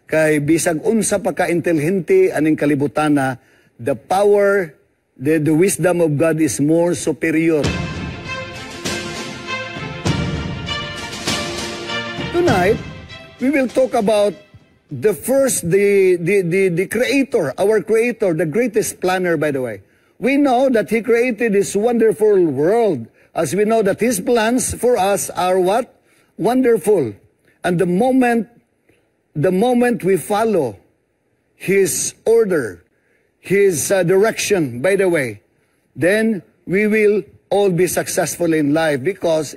Kay bisag unsa pa ka-intelihente aning kalibutana, the power, the wisdom of God is more superior. Tonight, we will talk about the first, the creator, our creator, the greatest planner, by the way. We know that He created this wonderful world. As we know that His plans for us are what? Wonderful. And the moment we follow His order, His direction, by the way, then we will all be successful in life because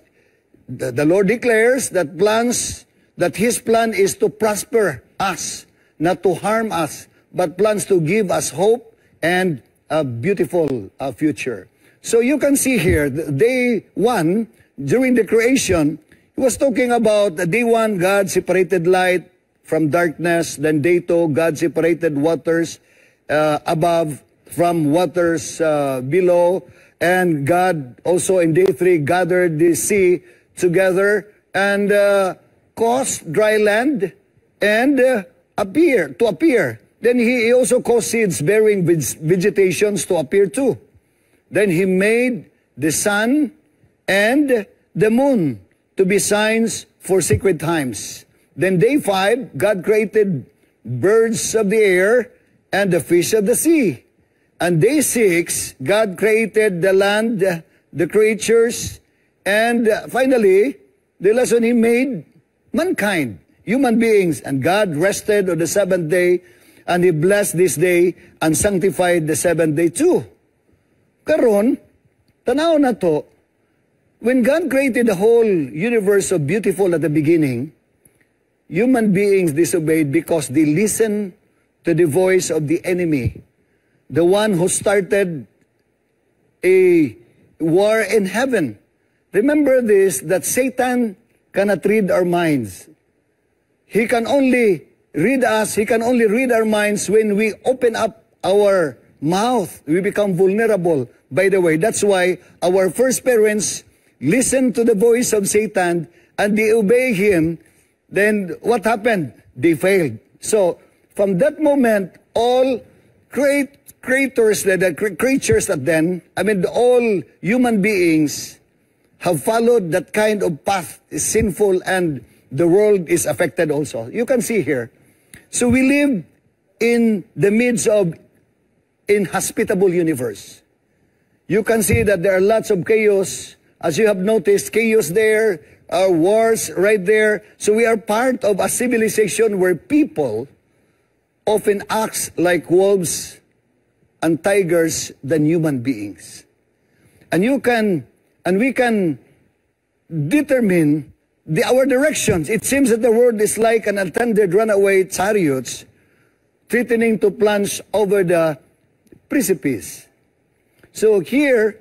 the Lord declares that His plan is to prosper us, not to harm us, but plans to give us hope and a beautiful future. So you can see here, day one, during the creation, he was talking about the day one, God separated light from darkness. Then day two, God separated waters above from waters below. And God also in day three gathered the sea together and caused dry land and appear to appear. Then he also caused seeds bearing vegetations to appear too. Then he made the sun and the moon to be signs for sacred times. Then day five, God created birds of the air and the fish of the sea. And day six, God created the land, the creatures, and finally, the lesson, He made mankind, human beings. And God rested on the seventh day, and He blessed this day and sanctified the seventh day too. Karon, tanaw nato, when God created the whole universe so beautiful at the beginning, human beings disobeyed because they listened to the voice of the enemy, the one who started a war in heaven. Remember this, that Satan cannot read our minds. He can only read us, he can only read our minds when we open up our mouth. We become vulnerable. By the way, that's why our first parents listened to the voice of Satan and they obey him. Then what happened? They failed. So from that moment, all creators, the creatures that then, I mean, all human beings have followed that kind of path, is sinful, and the world is affected also. You can see here. So we live in the midst of inhospitable universe. You can see that there are lots of chaos. As you have noticed, chaos there, wars right there. So we are part of a civilization where people often acts like wolves and tigers than human beings. And we can determine our directions. It seems that the world is like an unattended runaway chariots threatening to plunge over the precipice. So here,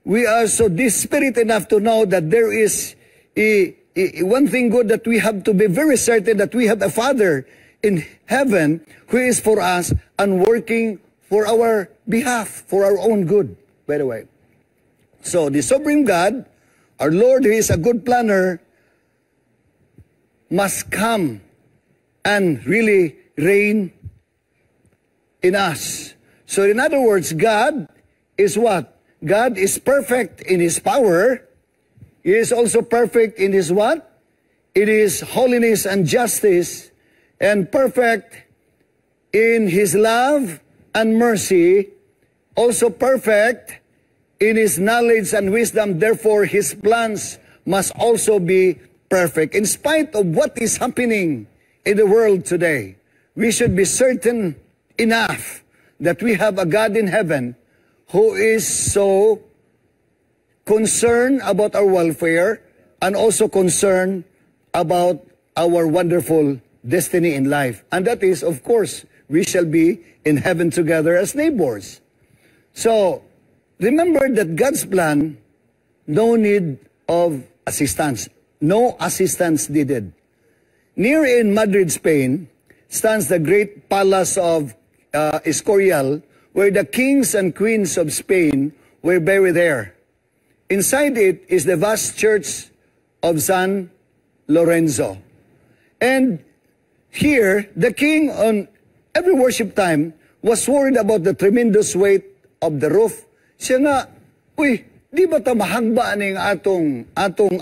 we are so desperate enough to know that there is a one thing good that we have to be very certain, that we have a Father in heaven who is for us and working for our behalf, for our own good, by the way. So the sovereign God, our Lord, who is a good planner, must come and really reign in us. So in other words, God is what? God is perfect in His power. He is also perfect in His what? It is holiness and justice, and perfect in His love and mercy, also perfect in His knowledge and wisdom. Therefore, His plans must also be perfect. In spite of what is happening in the world today, we should be certain enough that we have a God in heaven who is so concerned about our welfare and also concerned about our wonderful destiny in life. And that is, of course, we shall be in heaven together as neighbors. So, remember that God's plan, no need of assistance. No assistance needed. Near in Madrid, Spain, stands the great palace of Escorial, where the kings and queens of Spain were buried there. Inside it is the vast church of San Lorenzo. And Here, the king on every worship time was worried about the tremendous weight of the roof. Siya nga, "Uy, di ba ta mahagba ning atong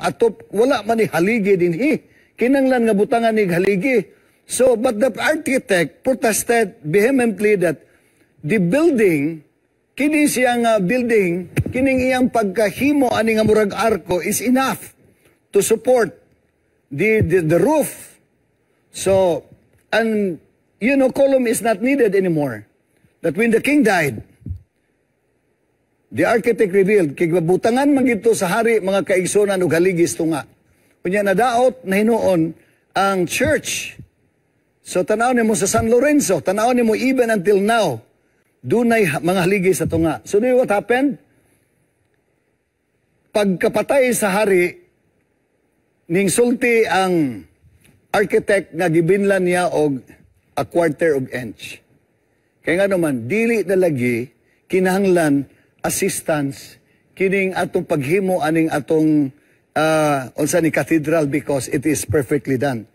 atop? Wala man ni haligi dinhi. Kinanglan nga butangan ni haligi." So, but the architect protested vehemently that the building, kini siya nga building, kining iyang pagkahimo ani nga murag arko is enough to support the roof. So, and column is not needed anymore. That when the king died, the architect revealed, kay butangan man gito sa hari, mga kaigsunan, og haligi sa tunga. Unya nadaot na hinuon ang church. So tanaw nimo sa San Lorenzo, tanaw nimo even until now, dunay mga haligi sa tunga. So do you know what happened? Pagkapatay sa hari, ning sulti ang architect nga gibinlan niya og a quarter of inch. Kaya nga naman, dili na lagi kinahanglan assistance kining atong paghimo aning atong unsa ni cathedral because it is perfectly done.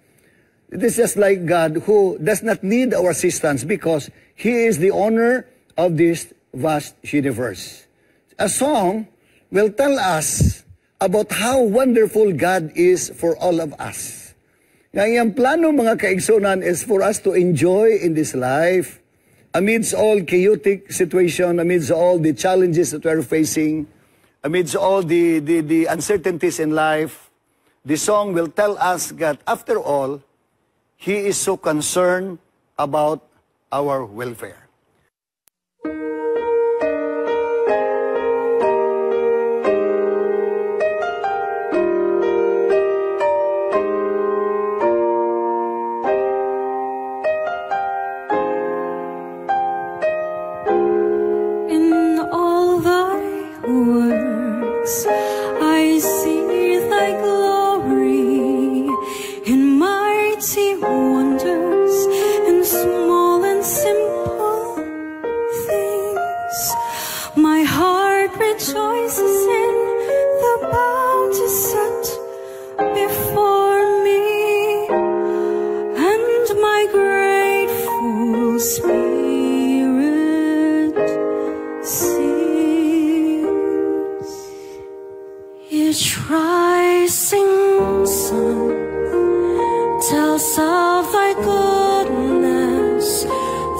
It is just like God, who does not need our assistance because He is the owner of this vast universe. A song will tell us about how wonderful God is for all of us. Nga iyang plano, mga kaigsunan, is for us to enjoy in this life amidst all chaotic situation, amidst all the challenges that we are facing, amidst all the uncertainties in life. The song will tell us that after all, He is so concerned about our welfare. In all thy works I see thy glory, in mighty wonders, in small and simple things. My heart rejoices in the bounty set before me, and my grateful spirit sings. Each rising sun tells of thy goodness,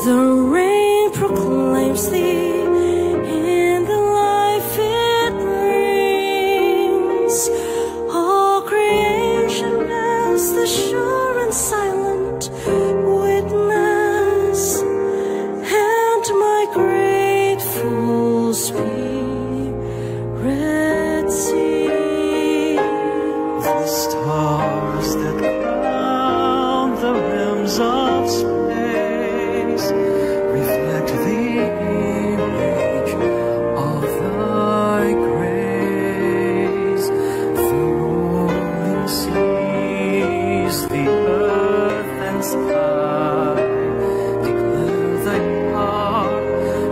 the rain proclaims thee in the life it brings. All creation bears the sure and silent witness, and my grateful spirit sings. The stars that crown the rims of space reflect the image of thy grace. The rolling seas, the earth and sky declare thy power,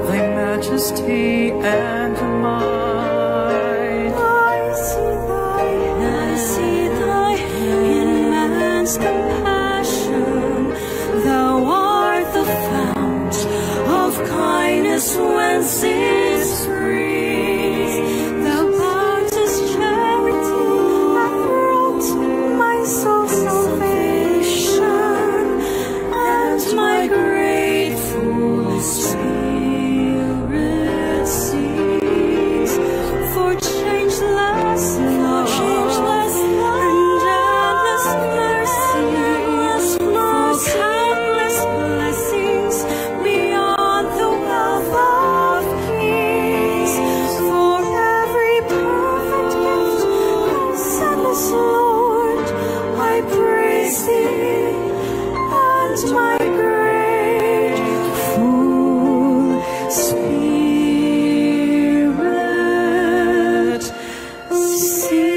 thy majesty and might. I see thy immense compassion. Thou art the fount of kindness whence it springs. Thou bounteous charity hath wrought my soul's salvation, and my grateful spirit sings. For changeless love, and endless mercy, for countless blessings beyond the wealth of kings, for every perfect gift thou sendest, Lord, I praise thee, and my grateful spirit sings.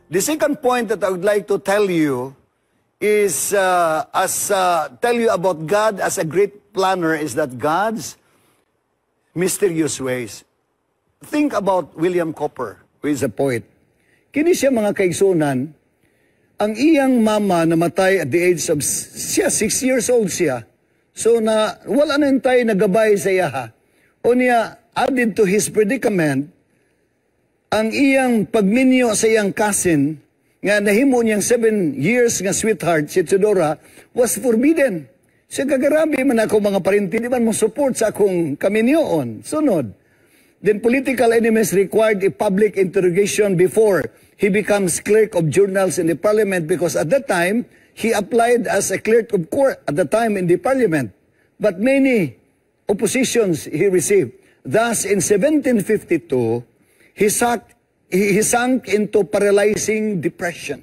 The second point that I would like to tell you is as tell you about God as a great planner is that God's mysterious ways. Think about William Cowper, who is a poet. Kini siya, mga kaigsunan, ang iyang mama namatay at the age of siya, 6 years old siya. So na wala na tayo nagabay sa iyaha. O niya, added to his predicament, ang iyang pagminyo sa iyang cousin, nga nahimo niyang 7 years nga sweetheart, si Theodora, was forbidden. Siya, "Kagarabi man ako mga parinti, di man mo support sa akong kaminyoon." Sunod. Then political enemies required a public interrogation before he becomes clerk of journals in the parliament because at that time, he applied as a clerk of court at the time in the parliament. But many oppositions he received. Thus, in 1752, he sank into paralyzing depression.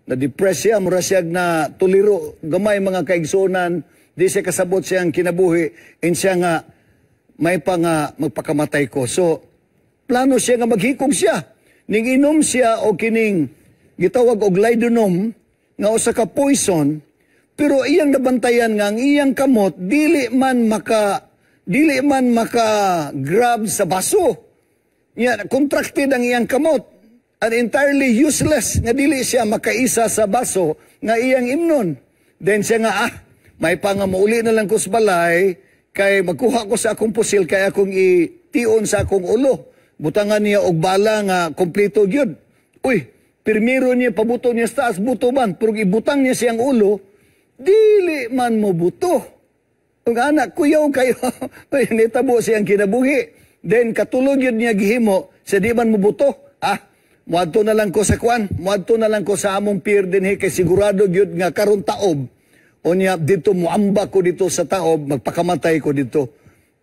Na-depress siya, mura siya na tuliro, gamay, mga kaigsunan, di siya kasabot siyang kinabuhi, and siya nga, may pa nga magpakamatay ko. So, plano siya nga maghikog siya. Ning inom siya o kining gitawag og laudanum nga usa ka poison, pero iyang nabantayan nga ang iyang kamot dili man maka grab sa baso. Nya contracted ang iyang kamot and entirely useless nga dili siya makaisa sa baso nga iyang imnon. Then siya nga, "Ah, may pa nga mauli na lang ko sa balay kay magkuha ko sa akong pusil kay akong tion sa akong ulo." Butangan niya og bala nga kompleto gyud. Uy, pirmiro niya pabuto niya sa taas, buto man, pero ibutang niya siyang ulo, dili man mo buto. Ug anak, kuyaw kayo. Uy, nitabo siyang kinabuhi. Then katulog yun niya gihimo, sa di man mobuto. "Ah, muadto na lang ko sa kwan, muadto na lang ko sa among pier dinhi kay sigurado gyud nga karon taob. Unya dito muamba ko dito sa taob, magpakamatay ko dito."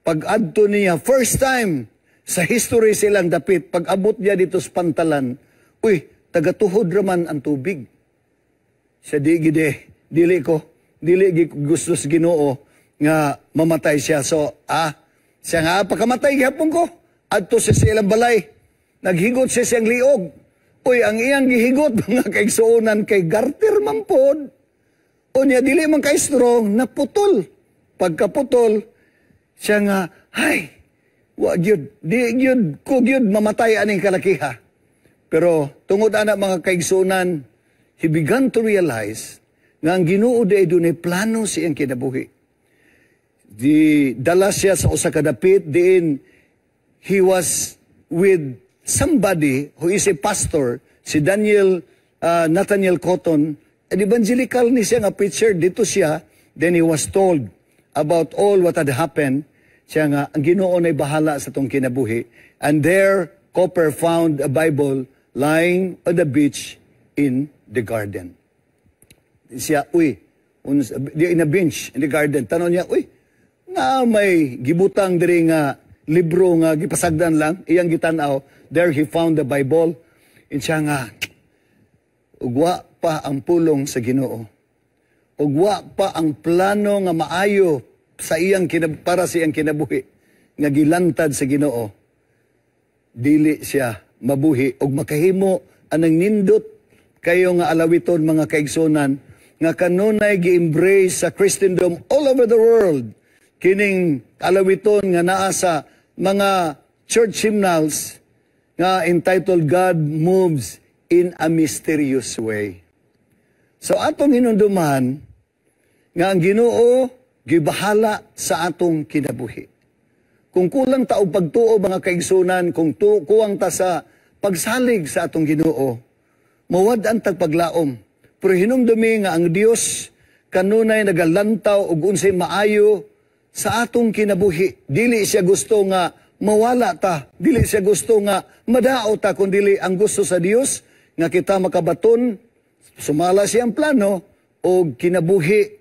Pag adto niya, first time sa history silang dapit, pag abot niya dito sa pantalan, uy, tagatuhod raman ang tubig. Sa di gide, dili ko, dili gusto sa Ginoo nga mamatay siya. So, ah, siya nga, "Pakamatay gihapon ko." Adto siya sa ilang balay. Naghigot siya siyang liog. Uy, ang iyang gihigot, mga kaigsuonan, kay garter man pod. Unya, dili man kay strong, naputol. Pagkaputol, siya nga, "Hay, wa gyud, di gyud, ko gyud mamatay aning kalakiha." Pero tungod ana, mga kaigsunan, he began to realize nga ang Ginoo di dunay plano sa iyang kinabuhi. Di dala siya sa usa ka dapit diin he was with somebody who is a pastor, si Daniel Nathaniel Cotton, an evangelical ni siya nga preacher. Dito siya, then he was told about all what had happened. Siya nga, "Ang Ginoo ay bahala sa tong kinabuhi." And there, Cowper found a Bible lying on the beach in the garden. Siya, uy, in a bench in the garden. Tanong niya, "Uy, nga may gibutang diri nga libro nga gipasagdan lang?" Iyang gitanaw. There he found the Bible. And siya nga, "Ugwa pa ang pulong sa Ginoo. Ugwa pa ang plano nga maayo sa iyang para sa iyang kinabuhi nga gilantad sa Ginoo." Dili siya mabuhi og makahimo anang nindot kayo nga alawiton, mga kaigsunan, nga kanunay gi-embrace sa Christendom all over the world kining alawiton nga naa sa mga church hymnals nga entitled "God Moves in a Mysterious Way." So atong hinumduman nga ang Ginoo gibahala sa atong kinabuhi. Kung kulang ta og pagtuo, mga kaigsunan, kung kuwang ta sa pagsalig sa atong Ginoo, mawad-an tag paglaom. Pero hinumdumi nga ang Dios kanunay nagalantaw og unsay maayo sa atong kinabuhi. Dili siya gusto nga mawala ta, dili siya gusto nga madao ta, kun dili ang gusto sa Dios nga kita makabaton sumala siyang plano og kinabuhi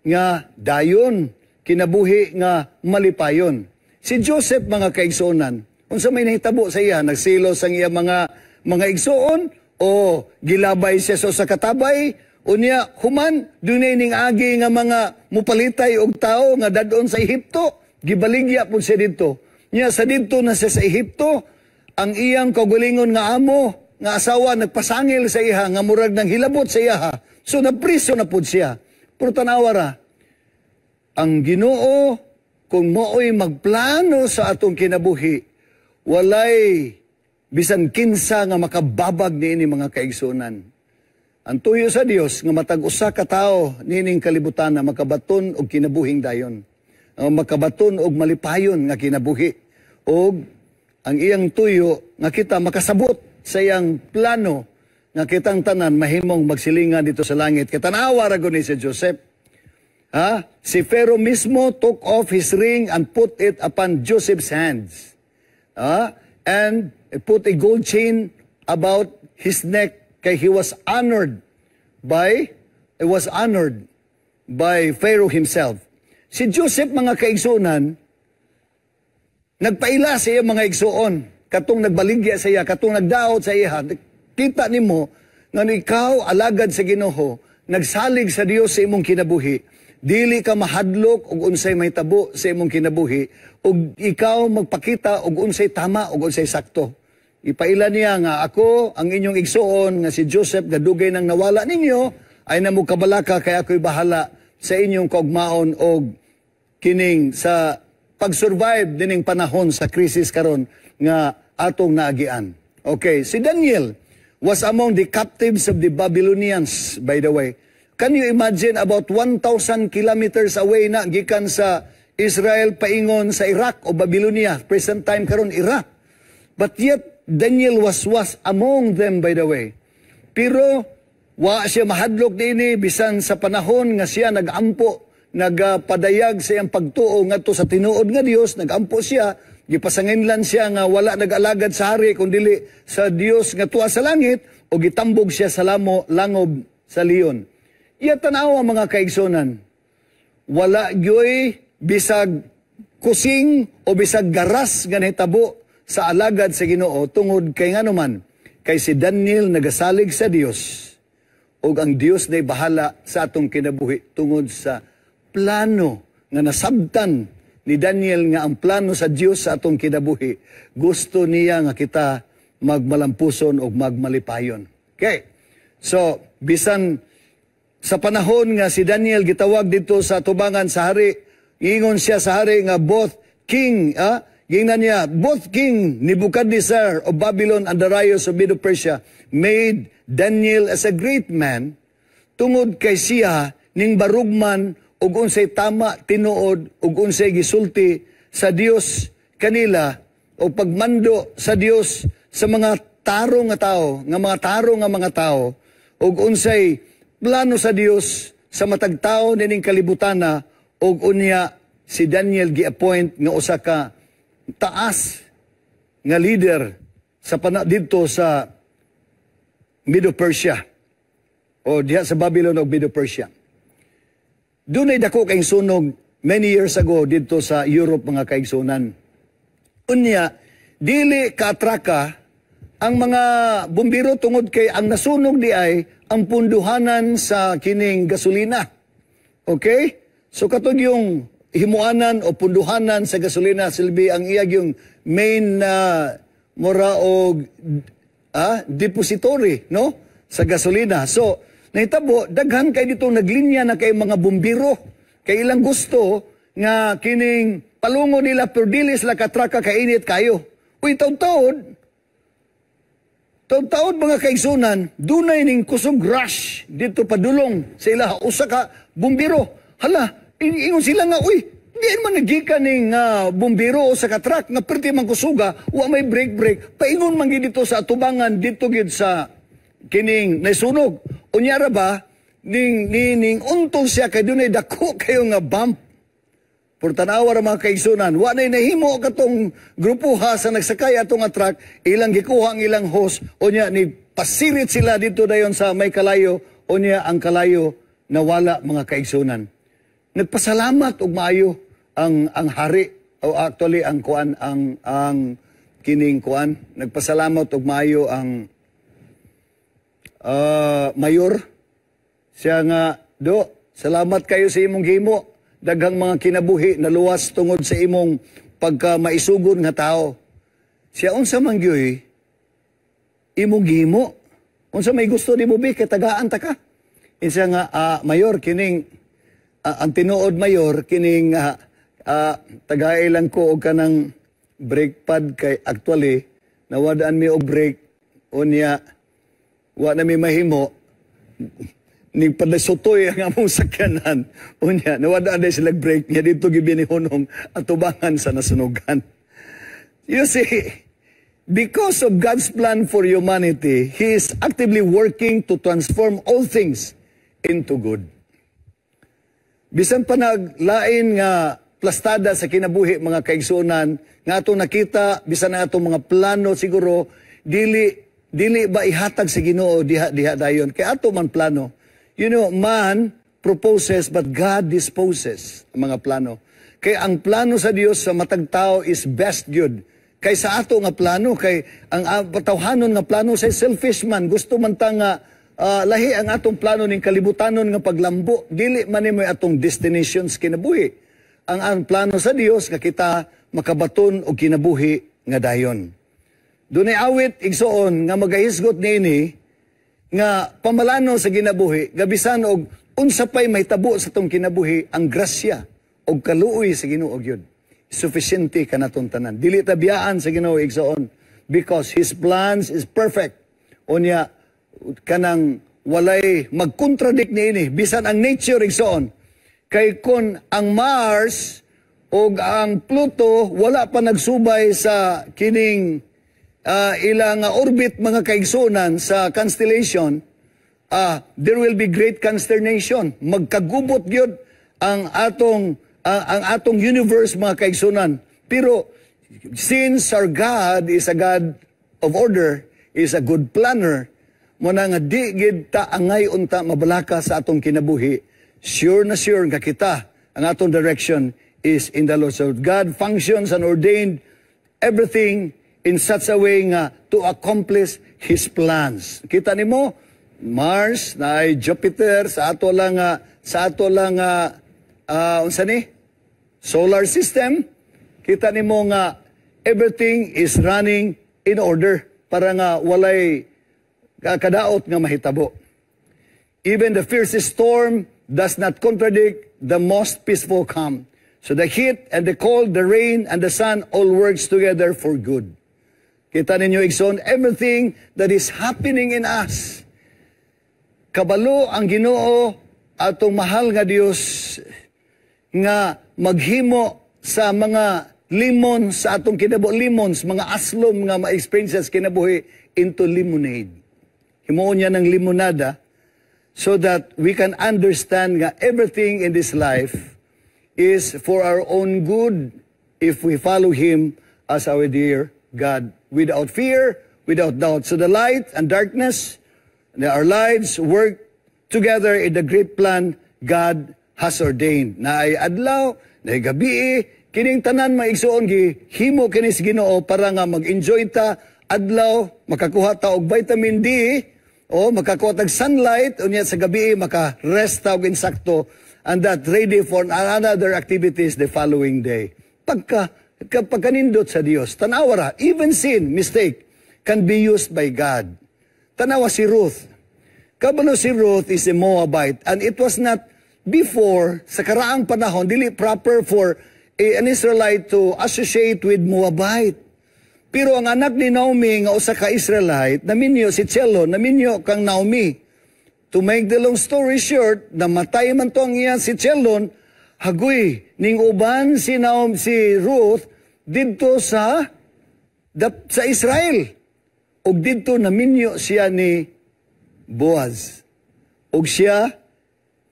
nga dayon, kinabuhi nga malipayon. Si Joseph, mga kaigsuonan, unsa may nahitabo sa iya, nagsilos ang iya mga igsuon o gilabay siya sa katabay, unya human dunay ning agi nga mga mupalitay og tao nga dadon sa Ehipto, gibaligya pud siya didto. Nya sa didto na siya sa Ehipto, ang iyang kaugalingon nga amo nga asawa nagpasangil sa iya nga murag nang hilabot sa iya. So napriso na pud siya. Pero tanawa ra, ang Ginoo, kung mao'y magplano sa atong kinabuhi, walay bisan kinsa nga makababag niini, mga kaigsunan. Ang tuyo sa Dios nga matag usa ka tawo niining kalibutan na makabaton og kinabuhing dayon. Nga makabaton og malipayon nga kinabuhi. Og ang iyang tuyo nga kita makasabot sa iyang plano nga kitang tanan mahimong magsilingan dito sa langit. Kay tanawa ra gud ni si Joseph. Ha? Si Pharaoh mismo took off his ring and put it upon Joseph's hands. Ha? And put a gold chain about his neck kay he was honored by Pharaoh himself. Si Joseph, mga kaigsunan, nagpaila sa iya mga igsuon, katong nagbaligya sa iya, katong nagdaot sa iya. Kita nimo nga ikaw alagad sa Ginoo, nagsalig sa Dios sa imong kinabuhi, dili ka mahadlok og unsay mahitabo sa imong kinabuhi, ug ikaw magpakita og unsay tama ug unsay sakto. Ipaila niya nga ako ang inyong igsuon nga si Joseph nga dugay nang nawala ninyo, ay na mo kabalaka kay ako'y bahala sa inyong kaugmaon og kining sa pag-survive dining panahon sa krisis karon nga atong naagian. Okay, si Daniel was among the captives of the Babylonians, by the way. Can you imagine, about 1,000 kilometers away na gikan sa Israel paingon sa Iraq o Babylonia, present time karon Iraq? But yet Daniel was among them, by the way. Pero wa siya mahadlok niini bisan sa panahon nga siya nagampo, nagpadayag sa iyang pagtuo ngadto sa tinuod nga Dios, nagampo siya, gipasanginlan siya nga wala nag-alagad sa hari kundili sa Dios nga tuwa sa langit, o gitambog siya sa lamo langob sa leon. Iya, tanawa, mga kaigsunan, wala gyoy bisag kusing o bisag garas nga nahitabo sa alagad sa Ginoo tungod kay nganuman kay si Daniel nagasalig sa Dios ug ang Dios nay bahala sa atong kinabuhi tungod sa plano nga nasabtan ni Daniel nga ang plano sa Dios sa atong kinabuhi, gusto niya nga kita magmalampuson ug magmalipayon. Okay. So, bisan sa panahon nga si Daniel gitawag dito sa tubangan sa hari, ingon siya sa hari nga both king, gingnan niya, both King Nebuchadnezzar of Babylon and Darius of Medo-Persia made Daniel as a great man tungod kay siya ning barugman ug unsay tama, tinuod ug unsay gisulti sa Dios kanila o pagmando sa Dios sa mga tarong nga tao, nga mga tarong nga mga tao, ug unsay plano sa Dios sa matag tao nining kalibutana. Ug unya si Daniel gi-appoint nga usa ka taas nga leader sa pana didto sa Medo-Persia o diha sa Babylon o Medo-Persia. Dunay dako kay sunog many years ago didto sa Europe, mga kaigsunan. Unya, dili kaatraka ang mga bumbero tungod kay ang nasunog di ay ang punduhanan sa kining gasolina. Okay? So katong yung himuanan o punduhanan sa gasolina, silbi ang iyag yung main mura og depository, no, sa gasolina. So nahitabo daghan kay dito, naglinya na kay mga bumbero kay ilang gusto nga kining palungo nila, pero dili sila katraka kay init kayo. Uy, taud-taud, taud-taud, mga kaigsunan, dunay ning kusog rush dito padulong sa ilaha usa ka bumbero. Hala, ingon sila nga, uy, di man nagikan ning bumbero sa ka truck nga perti man kusuga, wa may brake brake, paingon man gid dito sa atubangan dito gid sa kining nasunog. Unya ra ba ning ning untong siya kay dunay dako kayo nga bump. Por tanawa ra, mga kaigsunan, wa nay nahimo katong grupo ha sa nagsakay ato nga truck, ilang gikuha ang ilang hose, unya ni pasirit sila dito dayon sa may kalayo, unya ang kalayo nawala, mga kaigsunan. Nagpasalamat og maayo ang hari o actually ang kuan, ang kining kuan, nagpasalamat og maayo ang mayor. Siya nga, "Do, salamat kayo sa imong gihimo. Daghang mga kinabuhi naluwas tungod sa imong pagka maisugon nga tao." Siya, "Unsa man gyoy imong gihimo? Unsa may gusto nimo bi kay tagaan ta ka?" Isa nga, "Mayor, kining ang tinuod, Mayor, kining tagay lang ko og kanang brake pad kay actually nawadaan mi og brake, unya wa na mi mahimo, ning padasutoy ang among sakyanan. Unya nawadaan na sila brake niya dito gibinihunong atubangan sa nasunugan." You see, because of God's plan for humanity, He is actively working to transform all things into good. Bisan pa naglain nga plastada sa kinabuhi, mga kaigsuonan, nga atong nakita, bisan ang atong mga plano siguro dili dili ba ihatag sa Ginoo diha diha dayon kay ato man plano. Man proposes but God disposes ang mga plano. Kay ang plano sa Dios sa matag tao is best good kay sa ato nga plano, kay ang patawhanon nga plano sa selfish man, gusto man ta nga lahi ang atong plano ning kalibutanon nga paglambo, dili man nimo atong destinations kinabuhi. Ang plano sa Dios nga kita makabaton og kinabuhi nga dayon. Dunay awit, igsoon, nga magahisgot niini nga pamalano sa kinabuhi, gabisan og unsa pay mahitabo sa atong kinabuhi, ang grasya og kaluoy sa Ginoo gyud sufficiente kanaton tanan. Dili ta biyaan sa Ginoo, igsoon, because His plans is perfect. Unya kanang walay magkontradict niini bisan ang nature, igsoon. Kay kon ang Mars og ang Pluto wala pa nagsubay sa kining ilang orbit, mga kaigsunan, sa constellation, there will be great consternation. Magkagubot gyud ang atong universe, mga kaigsunan. Pero since our God is a God of order, is a good planner, mo na nga di gid ta angay unta mabalaka sa atong kinabuhi. Sure na sure nga kita, ang atong direction is in the Lord. So God functions and ordained everything in such a way nga to accomplish His plans. Kita nimo, Mars, na Jupiter, sa ato lang unsa ni? Solar system, kita nimo nga everything is running in order para nga walay kadaot nga mahitabo. Even the fiercest storm does not contradict the most peaceful calm. So the heat and the cold, the rain and the sun all works together for good. Kita ninyo, igsoon, everything that is happening in us, kabalo ang Ginoo, atong mahal nga Dios, nga maghimo sa mga lemon sa atong kinabuhi, lemons, mga aslom nga ma-experience sa kinabuhi into lemonade. Himuon niya ng limonada so that we can understand nga everything in this life is for our own good if we follow Him as our dear God without fear, without doubt. So the light and darkness, our lives work together in the great plan God has ordained. Naay adlaw, naay gabi, kining tanan, mga igsuon, gihimo kini sa Ginoo para nga mag-enjoy ta adlaw, makakuha ta og vitamin D, o makakuha tag sunlight, unya sa gabi maka-rest ta og insakto and that ready for another activities the following day. Pagkanindot sa Dios, tanawa ra, even sin, mistake, can be used by God. Tanawa si Ruth. Kabalo si Ruth is a Moabite and it was not before, sa karaang panahon, dili proper for an Israelite to associate with Moabite. Pero ang anak ni Naomi nga usa ka Israelite, naminyo si Chilion, naminyo kang Naomi. To make the long story short, namatay man to ang iya si Chilion, hagoy ning uban si Naomi, si Ruth didto sa Israel. Ug didto naminyo siya ni Boaz. Ug siya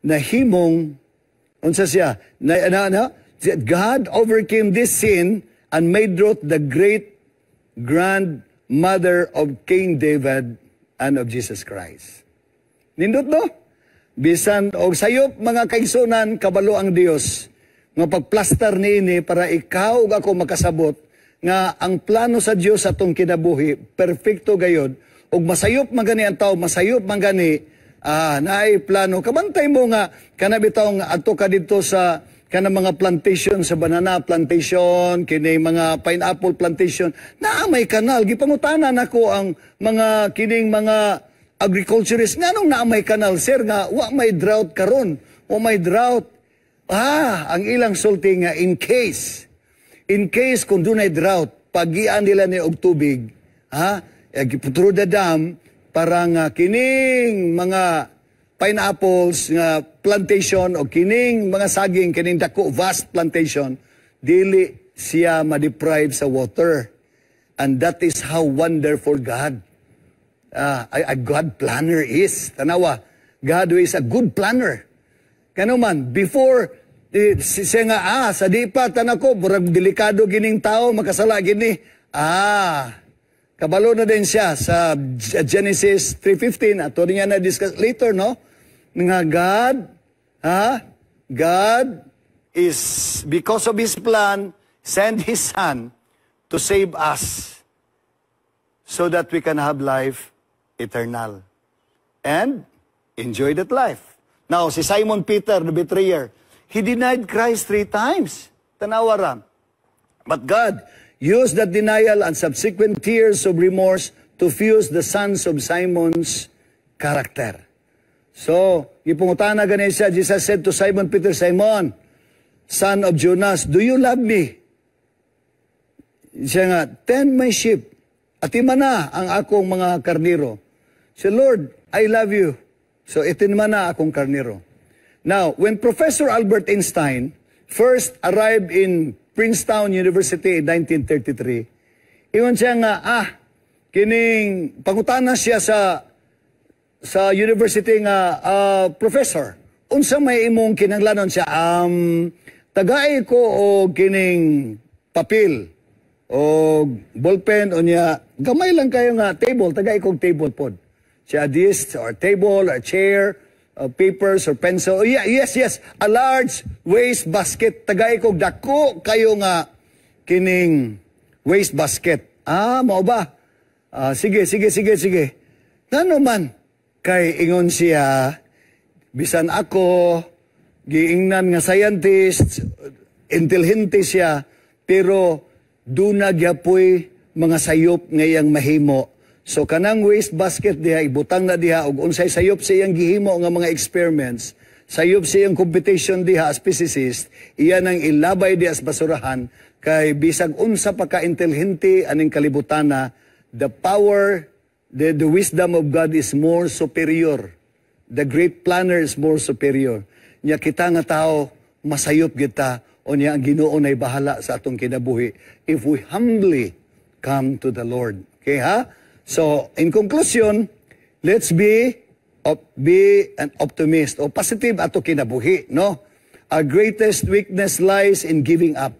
nahimong unsa siya na God overcame this sin and made Ruth the great grandmother of King David and of Jesus Christ. Nindot, no? Bisan og sayop, mga kaigsunan, kabalo ang Dios nga pagplastar niini para ikaw ug ako makasabot nga ang plano sa Dios sa atong kinabuhi perfecto gayod. Ug masayop man gani ang tao, masayop man gani, naay plano. Kabantay mo nga kana bitaw nga adto ka didto sa kana mga plantation sa banana plantation, kini mga pineapple plantation, naa may kanal. Gipangutana nako ang mga kining mga agriculturist, nganong naa may kanal, sir, nga wa may drought karon, wa may drought? Ah, ang ilang sulti nga in case kung dunay drought, pagian nila ni og tubig, ha, through the dam, para nga kining mga pineapples nga plantation o kining mga saging, kining dako vast plantation, dili siya ma-deprive sa water. And that is how wonderful God, a God planner is. Tanawa, God who is a good planner. Kano man, before, eh, siya nga, sa di pa, tanako, murag delikado gining tao, makasala gini. Ah, kabalo na din siya sa Genesis 3.15, ato niya na discuss later, no? Nga God, ha? God is, because of His plan, send His Son to save us so that we can have life eternal and enjoy that life. Now, si Simon Peter, the betrayer, he denied Christ three times. Tanawa ra. But God used that denial and subsequent tears of remorse to fuse the sons of Simon's character. So, gipangutana gani siya, Jesus said to Simon Peter, "Simon, son of Jonas, do you love me?" Siya nga, "Tend my sheep. Atimana ang akong mga karniro." Siya, "Lord, I love you. So, itinima na akong karniro." Now, when Professor Albert Einstein first arrived in Princeton University in 1933, ingon siya nga, kining, pangutana siya sa university nga, "Professor, unsa may imong kinahanglanon?" Siya, "Tagai ko og kining papel o ballpen o niya, gamay lang kayo nga table, tagai kog table pod." Siya, "This or table or chair, papers or pencil." "Oh, yeah, yes, a large waste basket. Tagai kog dako kayo nga kining waste basket." "Ah, mao ba? Ah, sige, sige, sige, sige." Ngano man, kay ingon siya, bisan ako, giingnan nga scientist, intelihente siya, pero duna gyapoy mga sayop nga iyang mahimo. So kanang waste basket diha, ibutang na diha, ug unsay sayop sa iyang gihimo nga mga experiments, sayop sa iyang computation diha as physicist, iyan ang ilabay diha sa basurahan, kay bisag unsa pa ka intelihente aning kalibutana, the power, the wisdom of God is more superior. The great planner is more superior. Nya kita nga tao, masayop kita, o niya ang Ginoo nay bahala sa atong kinabuhi if we humbly come to the Lord. Okay ha? So, in conclusion, let's be an optimist o positive ato kinabuhi, no? Our greatest weakness lies in giving up.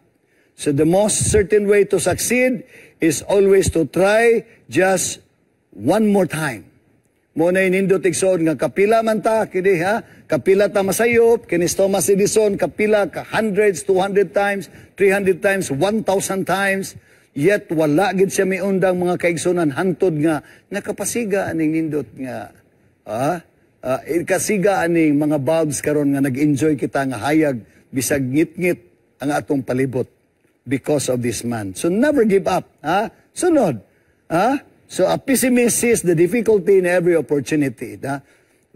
So the most certain way to succeed is always to try just one more time. Mao na nindot, igsoon, nga kapila man ta kini ha, kapila ta masayop kini Thomas Edison, kapila ka hundreds, 200 times, 300 times, 1,000 times, yet wala gid siya miundang, mga kaigsunan, hantod nga nakapasiga aning nindot nga kasiga aning mga bulbs karon nga nag-enjoy kita nga hayag bisag ngit-ngit ang atong palibot because of this man. So never give up, ha? Sunod, ha? So a pessimist sees the difficulty in every opportunity. Ha?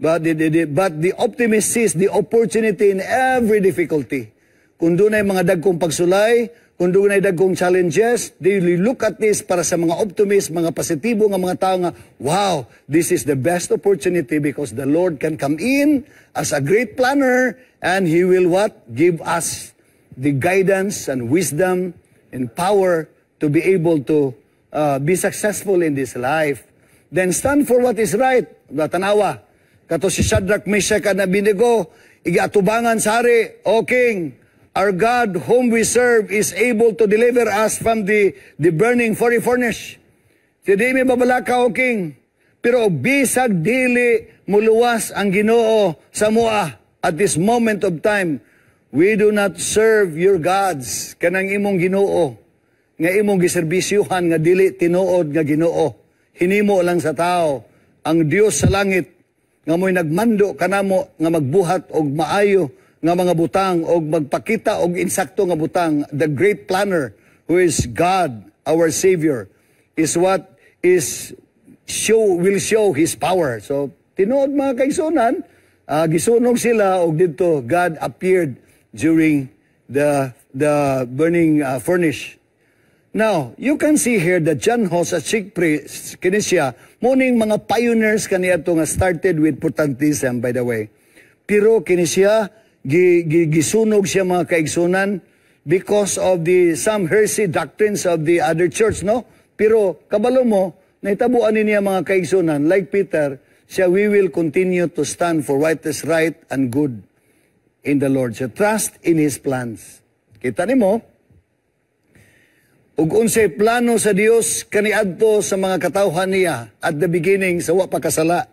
But the optimist sees the opportunity in every difficulty. Kung dunay mga dagkong pagsulay, kung dunay dagkong challenges, they look at this para sa mga optimist, mga positibo nga mga tao nga, "Wow, this is the best opportunity because the Lord can come in as a great planner and He will what? Give us the guidance and wisdom and power to be able to be successful in this life." Then stand for what is right. Tanawa. Kato si Shadrach, Meshach, and Abednego, igatubangan sa hari, "O King, our God whom we serve is able to deliver us from the burning fiery furnace. Si di mi babalaka, O King. Pero bisag dili muluwas ang Ginoo sa amoa at this moment of time, we do not serve your gods," kanang imong Ginoo, nga imong giserbisyuhan nga dili tinuod nga Ginoo. Hinimo lang sa tao. Ang Dios sa langit nga mo'y nagmando kanamo nga magbuhat og maayo nga mga butang og magpakita og insakto nga butang, the great planner who is God, our Savior, is what is show will show His power. So tinuod, mga kaigsunan, gisunog sila og didto God appeared during the burning furnace. Now, you can see here that John Huss, a Czech priest, kini siya, mao ning mga pioneers kaniadto nga started with Protestantism, by the way. Pero kini siya, gisunog siya, mga kaigsunan, because of the some heresy doctrines of the other church, no? Pero kabalo mo, nahitabuan niya, mga kaigsunan, like Peter, siya, "We will continue to stand for what is right and good in the Lord." So trust in His plans. Kita nimo, ug unsay plano sa Dios kaniadto sa mga katawhan niya at the beginning sa wa pa kasala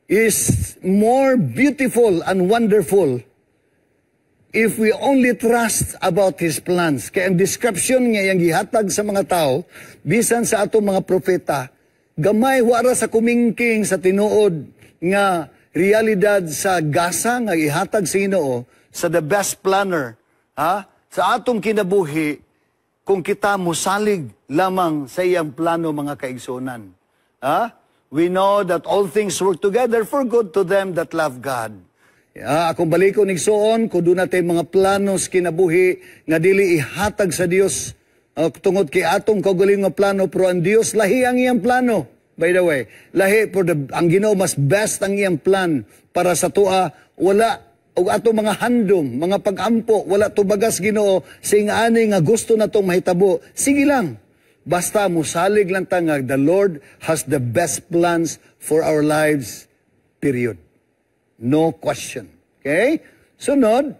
is more beautiful and wonderful if we only trust about His plans. Kaya ang description nga iyang gihatag sa mga tao, bisan sa atong mga propeta, gamay wara sa kumingking sa tinuod nga realidad sa gasa nga ihatag sa Ginoo sa the best planner, ha, sa atong kinabuhi kung kita musalig lamang sa iyang plano, mga kaigsunan. Ha? We know that all things work together for good to them that love God. Akong balikon, igsuon, kung duna tay mga planos kinabuhi nga dili ihatag sa Dios tungod kay atong kaugalingon nga plano, pero ang Dios lahi ang iyang plano. By the way, lahi for the ang Ginoo mas best ang iyang plan para sa atoa. Wala og atong mga handom, mga pagampo, wala tubagas Ginoo sa ingani nga gusto natong mahitabo. Sige lang. Basta musalig lang ta nga the Lord has the best plans for our lives. Period. No question. Okay? Sunod,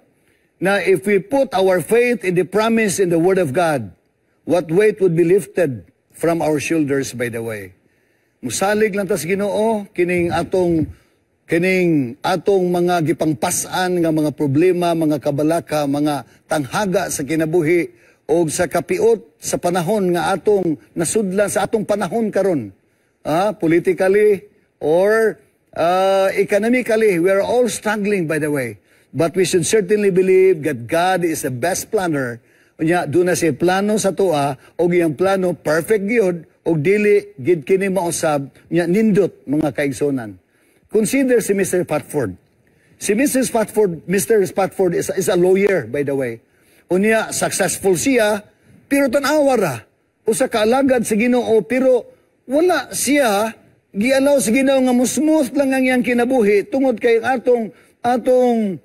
na if we put our faith in the promise in the Word of God, what weight would be lifted from our shoulders, by the way? Musalig lang ta sa Ginoo, kining atong mga gipangpas-an nga mga problema, mga kabalaka, mga tanghaga sa kinabuhi o sa kapiot sa panahon nga atong nasudlan sa atong panahon karon. Politically or economically, we are all struggling, by the way. But we should certainly believe that God is the best planner. Unya, duna siya'y plano sa atoa, og iyang plano, perfect gyud, og dili gid kini mausab, unya nindot, mga kaigsunan. Consider si Mr. Spafford. Si Mr. Spafford, Mr. Spafford is a lawyer, by the way. Unya, successful siya, pero tan-awa ra. Usa ka alagad sa Ginoo, pero wala siya gialaw sa Ginoo nga mo smooth lang ang iyang kinabuhi tungod kay ang atong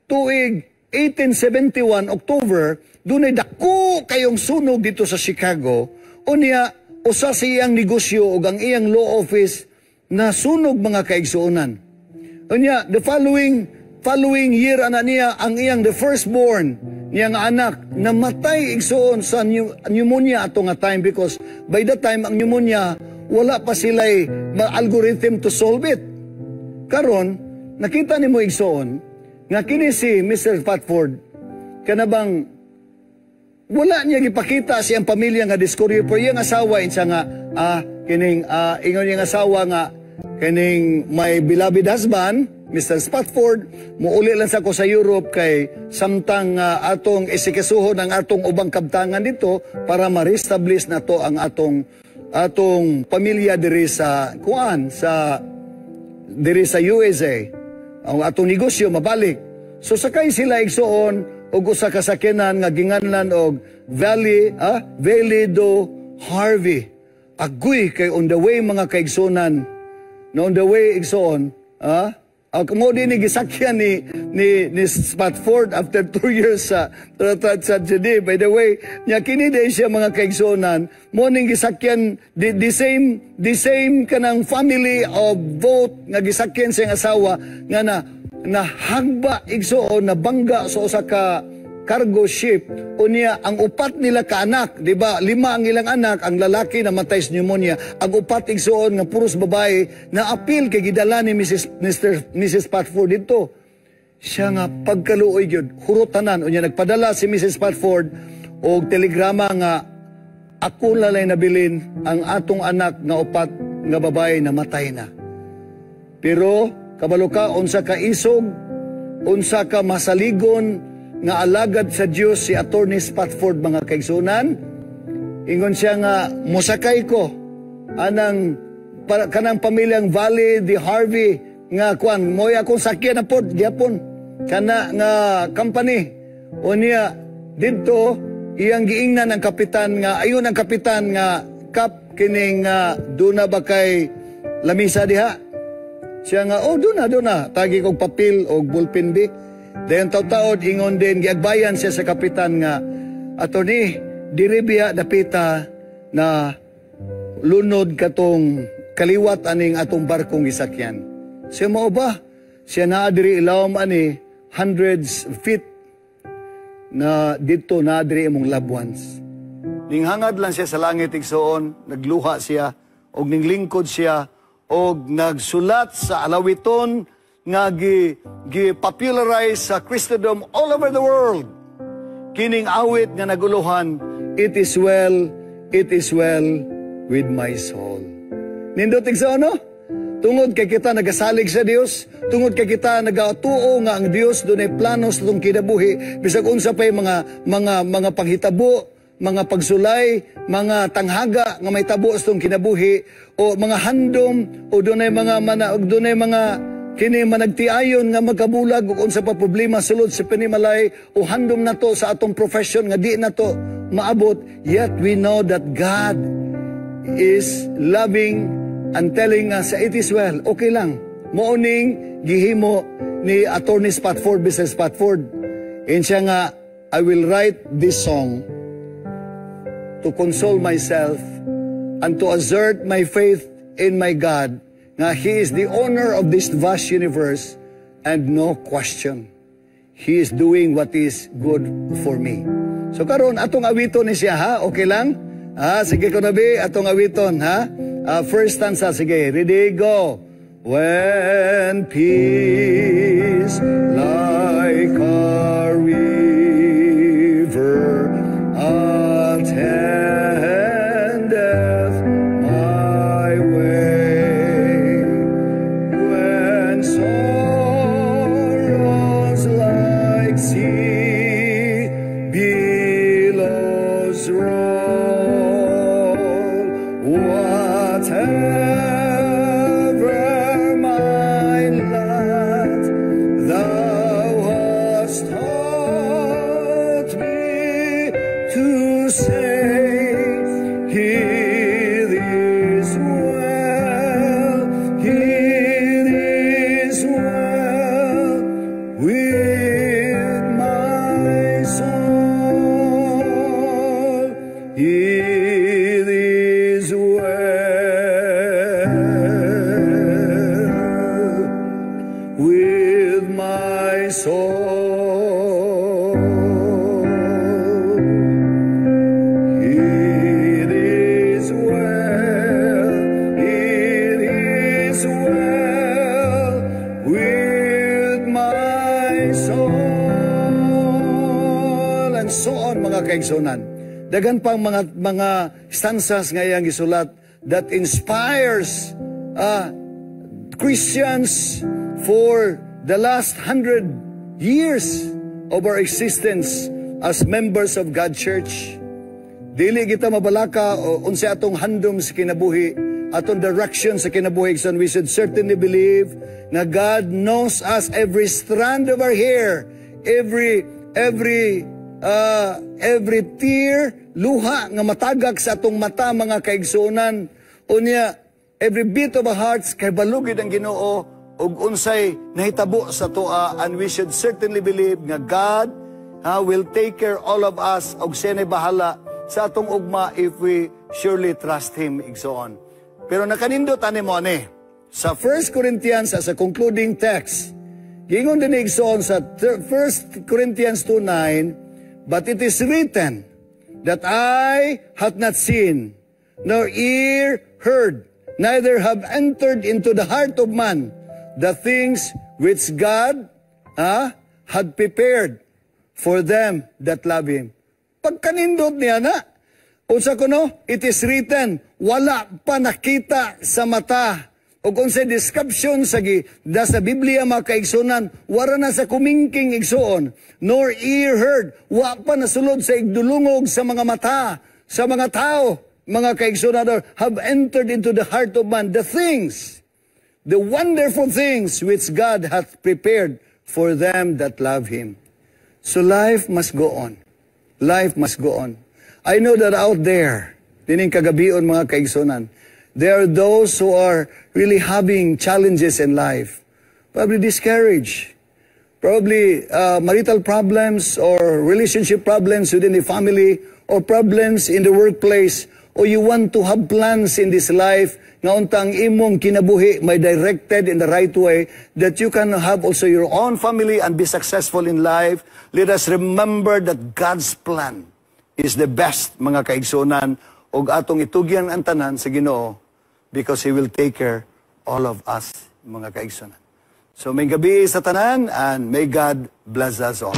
tuig 1871 October, dunay dako kayong sunog dito sa Chicago. Unya, usa sa iyang negosyo ug ang iyang law office na sunog, mga kaigsuonan. Unya, the following following year ana niya, ang iyang the firstborn niya nga anak namatay, igsuon, sa pneumonia ato nga time, because by that time ang pneumonia wala pa sila'y algorithm to solve it. Karon, nakita nimo, igsuon, nga kini si Mr. Spafford kanabang wala niya gipakita sa iyang pamilya nga diskuryo, pero iyang asawa insa nga kining ingon niyang asawa nga kining, "My beloved husband, Mr. Spafford, muuli lang sa ko sa Europe kay samtang atong isikasuhon ang atong ubang kabtangan dito para ma-reestablish na to ang atong pamilya diri sa kuan sa diri sa USA, ang atong negosyo mabalik." So sakay sila, igsuon, og usa ka sakyanan nga ginganlan og Valley do Harvey. Agoy kay on the way, mga kaigsunan, na on the way, igsuon, ang mo din ni gisakyan ni Spafford after 2 years sa tragedy. By the way, nya kini din siya, mga kaigsuonan, mo ning gisakyan the same kanang family of boat nga gisakyan sa iyang asawa nga na nahagba, igsuon, nabangga sa usa ka cargo ship. Unya ang upat nila ka anak, di ba? Lima ang ilang anak, ang lalaki namatay sa pneumonia. Ang upat, igsuon, nga puros babae na apil kay gidala ni Mrs. Mr. Mrs. Spafford dito. Siya nga pagkaluoy gyud, hurot tanan. Unya nagpadala si Mrs. Spafford og telegrama nga ako lalay nabilin, ang atong anak nga upat nga babae namatay na. Pero kabalo ka unsa ka isog, unsa ka masaligon nga alagad sa Dios si Attorney Spafford, mga kaigsunan? Ingon siya nga mosakay ko anang para kanang pamilyang Valley the Harvey nga kwan moy akong sakyan na pod gyapon kana nga company. Unya didto iyang giingnan ang kapitan nga ayon ang kapitan nga, "Kap, kining duna ba kay lamisa diha?" Siya nga, "Oh, duna, duna. Tagi kog papel og ballpen bi." Dayon taud-taod ingon din, giagbayan siya sa kapitan nga, "Attorney, diri biya dapita na lunod katong kaliwat aning atong barkong gisakyan?" Siya, "Mao ba?" Siya, "Naa diri ilawom ani, hundreds feet na dito na diri imong loved ones." Ninghangad lang siya sa langit, igsoon, nagluha siya, og ninglingkod siya, og nagsulat sa alawiton nga gi popularize sa Christendom all over the world. Kining awit nga naguluhan, "It is well, it is well with my soul." Nindot, igsoon, no? Tungod kay kita nagasalig sa Dios, tungod kay kita nagatuo nga ang Dios dunay plano sa atong kinabuhi, bisag unsa pay mga panghitabo, mga pagsulay, mga tanghaga nga may tabo sa atong kinabuhi o mga handom o dunay mga mana og dunay mga kini managtiayon nga magkabulag ug unsa pa problema sulod sa panimalay o handom nato sa atong profession nga di nato maabot, yet we know that God is loving and telling us, "It is well, okay lang." Mao ning gihimo ni Attorney Spatford, Mr. Spatford. And siya nga, "I will write this song to console myself and to assert my faith in my God nga He is the owner of this vast universe and no question, He is doing what is good for me." So karon atong awiton ni siya, ha? Okay lang? Ah, sige ko na bi, atong awiton, ha? Ah, first stanza, sige. Ready, go. When peace like a river attendeth my way, when sorrows like sea billows roll, whatever my lot, thou hast taught me to say, "It is well, it is well with my soul. It is well with my soul. It is well, it is well with my soul." And so on, mga kaigsunan. Daghan pang mga stanzas nga iyang gisulat that inspires Christians for the last 100 years of our existence as members of God Church. Dili kita mabalaka o unsa atong handom sa kinabuhi, atong direction sa kinabuhi. So we should certainly believe na God knows us, every strand of our hair, every tear, luha nga matagak sa atong mata, mga kaigsuonan. Unya, every beat of our hearts, kay kabalo gyud ang Ginoo ug unsay nahitabo sa atoa, and we should certainly believe nga God will take care all of us og siya na'y bahala sa atong ugma if we surely trust Him, igsoon. Pero nakanindot ani mo ani. Sa 1 Corinthians, as a concluding text, gingon din, igsoon, sa 1 Corinthians 2:9, "But it is written that eye hath not seen, nor ear heard, neither have entered into the heart of man the things which God had prepared for them that love Him." Pagkanindot niya na, unsa kuno, it is written, wala pa nakita sa mata. O kung sa description sa gi, da sa Biblia, mga kaigsunan, wala na sa kumingking, igsoon, nor ear heard, wa pa nasulod sa igdulungog sa mga mata, sa mga tao. mga kaigsunan, or have entered into the heart of man, the things, the wonderful things which God hath prepared for them that love Him. So life must go on. Life must go on. I know that out there, niining kagabion, mga kaigsunan, there are those who are really having challenges in life. Probably discouraged. Probably marital problems or relationship problems within the family or problems in the workplace, or you want to have plans in this life nga untang imong kinabuhi may directed in the right way that you can have also your own family and be successful in life. Let us remember that God's plan is the best, mga kaigsunan, ug atong itugyan ang tanan sa Ginoo because He will take care all of us, mga kaigsunan. So maayong gabii sa tanan and may God bless us all.